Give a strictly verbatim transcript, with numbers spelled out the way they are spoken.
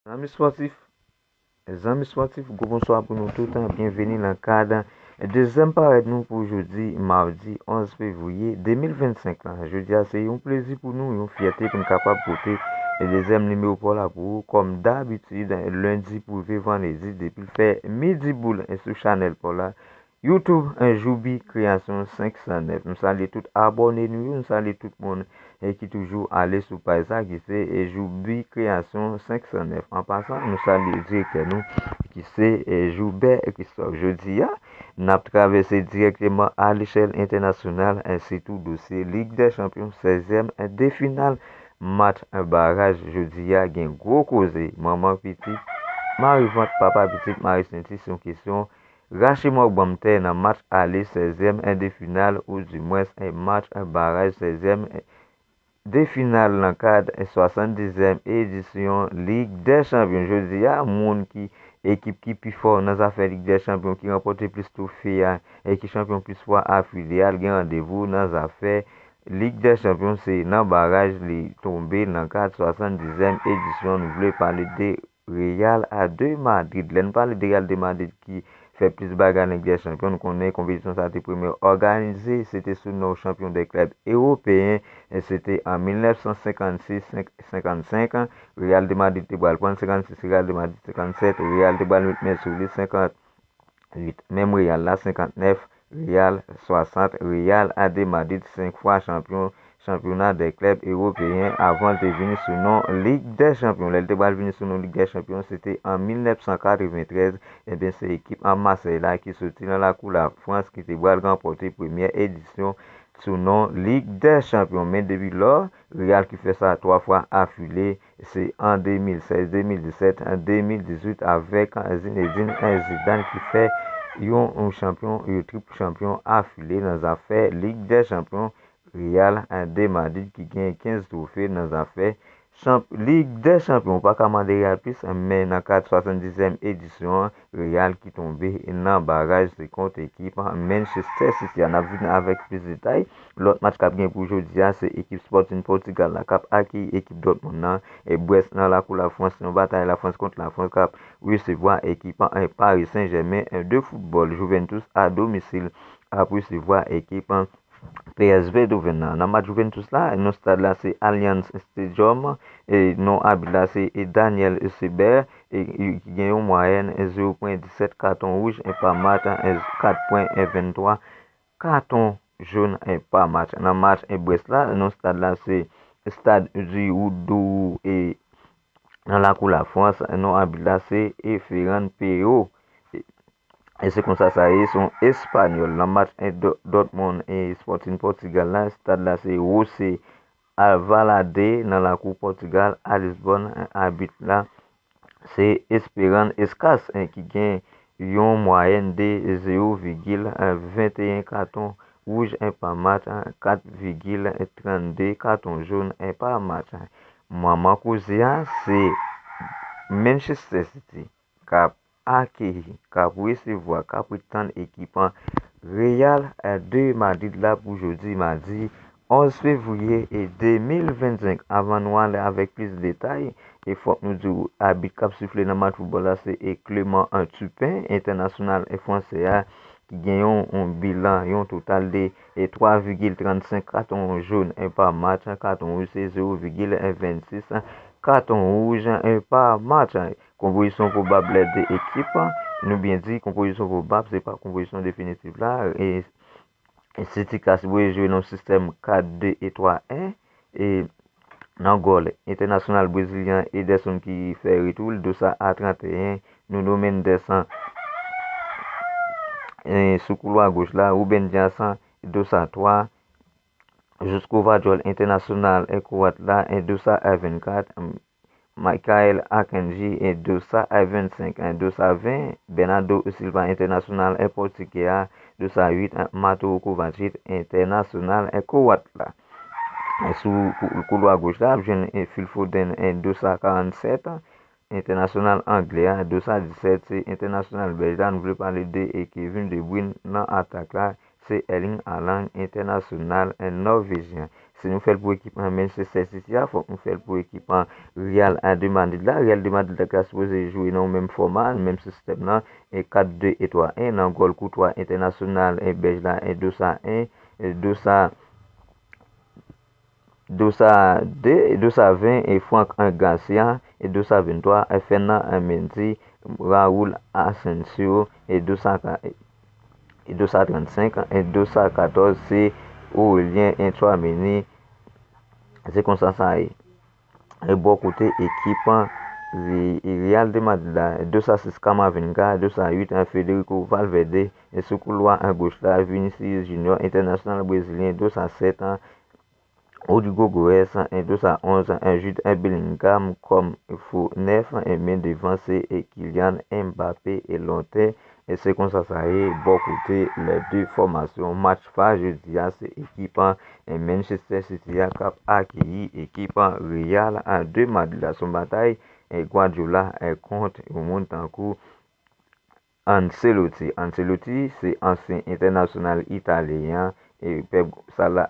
Zanmi spòtif, zanmi spòtif, gwo bonswa pou nou tout. Byenveni nan kad dezyèm parèd nou pou jodi, madi onz fevriye de mil vennsenk la. Jodi a, se yon plezi pou nou, yon fyète pou n kapab pote dezyèm nimewo pa w la pou ou, kòm dabitid, lendi pou rive vandredi, depi l fè midi boul sou chanèl pa w la. YouTube, eh, Joubi Kreyasyon senk san nèf. M salye tout abòne nou yo, m salye tout moun, eh, ki toujou ale sou paj sa, ki se, eh, Joubi Kreyasyon senk san nèf. An pasan, nou salye direktè nou, ki se, eh, Joubert Christophe. Jodi a, n ap travèse dirèkteman a lechèl entènasyonal, eh, sitou dosye Lig dè Chanpyon, sèzyèm, eh, de final, match, eh, baraj. Jodi a, gen gwo koze. Manman pitit, mari vant, papa pitit, mari senti, se yon kesyon rache mò banm tè nan match ale sèzyèm de final, oudimwens match baraj sèzyèm de final nan kad swasanndizyèm edisyon Lig dè Chanpyon. Jodi a, moun ki, ekip ki pi fò nan zafè Lig dè Chanpyon, ki ranpòte plis twofe a, e ki chanpyon plis fwa afile a, l gen randevou nan zafè Lig dè Chanpyon, se nan baraj li tonbe nan kad swasanndizyèm edisyon. Nou vle pale de Real de Madrid. Lè n pale de Real de Madrid ki fè plis bagay nan Lig dè Chanpyon, nou konnen konpetisyon sa a te premye òganize, se te sou non chanpyon dè klèb ewopeyen, e se te an mil nèf san senkannsis senkannsenk. Real de Madrid te pral pran senkannsis, Real de Madrid senkannsèt, Real te pral met men sou li senkannwit. Menm Real la, senkannèf, Real, swasant, Real de Madrid, senk fwa chanpyon chanpyona dè klèb ewopeyen avan l te vini sou non Lig dè Chanpyon. Lè l te pral vini sou non Lig dè Chanpyon, se te an mil nèf san katreventrèz. Ebyen, se ekip an Masèy la ki soti nan lakou Lafrans ki te pral ranpòte premyè edisyon sou non Lig dè Chanpyon. Men depi lò, Real ki fè sa twa fwa afile, se an de mil sèz, de mil disèt, de mil dizuit avèk Zinedine Zidane ki fè yon, yon chanpyon, yon trip chanpyon afile nan zafè Lig dè Chanpyon. Real de Madrid ki gen kenz twofe nan zafè chanp-, Lig dè Chanpyon. Ou pa ka mande Real plis, men nan kad swasanndizyèm edisyon an, Real ki tonbe nan baraj, se kont ekip Manchester City a. N ap vin avèk plis detay. Lòt match k ap gen pou jodi a, se ekip Sporting Portugal la k ap akeyi ekip Dortmund nan, e Brest nan lakou Lafrans, yon batay Lafrans kont Lafrans k ap resevwa ekip, eh, Paris Saint-Germain, eh, de football. Juventus a domisil ap resevwa ekip, eh, P S V Eindhoven nan. Nan match Juventus la, non stad la se Allianz Stadium, e non abit la se, e, Daniel Seber, e, e, ki gen yon mwayèn, e, zewo pwen disèt katon wouj, e, pa match, e, kat pwen, e, venntwa katon jòn, e, pa match. Nan match, e, Brest la, non stad la se Stade du Roudouou, e, nan lakou Lafrans, non abit la se, e, Ferran Peiro. E, e se konsa sa ye, se yon Espanyòl. Nan match, e, Do-, Dortmund e Sporting Portugal la, stad la se José Alvalade nan lakou Pòtigal a Lisbòn. Abit la se Esperan Escas, eh, ki gen yon mwayèn de zewo vigil venteyen katon wouj, eh, pa match, eh, kat vigil trannde katon jòn, eh, pa match. Manman koze a se Manchester City k ap akeyi, k ap resevwa, k ap ret tann ekip Real de Madrid la pou jodi madi onz fevriye de mil vennsenk. Avan nou ale avèk plis detay, e fòk nou di w, abit k ap sifle nan match foutbòl la se, e, Clément Turpin, entènasyonal, e, fransè a, ki gen yon, yon bilan, yon total de, e, twa vigil trannsenk katon jòn, e, pa match, katon wouj se zewo vigil vennsis katon wouj, e, pa match. Konpozisyon pwobab lè de ekip, nou byen di konpozisyon pwobab, se pa konpozisyon definitif la. E, e City ka sipoze jwe nan sistèm kat de e twa en. E nan gòl, entènasyonal brezilyen Ederson ki fè retou l, Dosa a tranteyen, Nuno Mendes, e, sou koulwa goch la, Ruben Dias, Dosa twa, Josko Gvardiol, entènasyonal, e, kwowat la, e, Dosa a vennkat, Michael Akanji, e, Dosa a vennsenk, e, Dosa ven, Bernardo Silva, entènasyonal, e, pòtigè a, Dosa uit, e, Mateo Kovacic, entènasyonal, e, kwowat la. E, sou kou-, koulwa goch la, ap jwenn, e, Phil Foden, e, Dosa karannsèt, entènasyonal anglè a, Dosa disèt, se entènasyonal bèlj la, nou vle pale de, e, Kevin De Bruyne nan atak la, se Erling Haaland, entènasyonal nòvejyen. Si nou fè l pou ekip an Manchester City a, fòk nou fè l pou ekip an Real de Madrid la. Real de Madrid la ka sipoze jwe nan menm fòma, menm sistèm nan, e kat de e twa en, nan gòl Courtois, entènasyonal e bèj la, e Dosa en, e Dosa Dosa de, Dosa ven, e Franck Garcia, e Dosa venntwa, e Fernand Mendy, Raul Asensio, e Dosa, e Dosa trannsenk, e Dosa katòz, se Aurelien Tchouameni. Se konsa sa ye. E bò kote ekip an, Re- Real de Madrid la, Dosa sis, Camavinga, Dosa uit, Federico Valverde, e sou koulwa goch la, Vinicius Junior, entènasyonal brezilyen, Dosa sèt, Rodrygo Goes, Dosa onz, Jude Bellingham kòm fo nèf, men devan se Kylian Mbappé e Lotè. E se konsa sa ye bò kote lè de fòmasyon. Match fa jodi a, se ekip an Manchester City a k ap akeyi ekip an Real de Madrid la. Se yon batay Guardiola kont yon moun tankou Ancelotti. Ancelotti se ansyen entènasyonal italyen an, e Pep Sala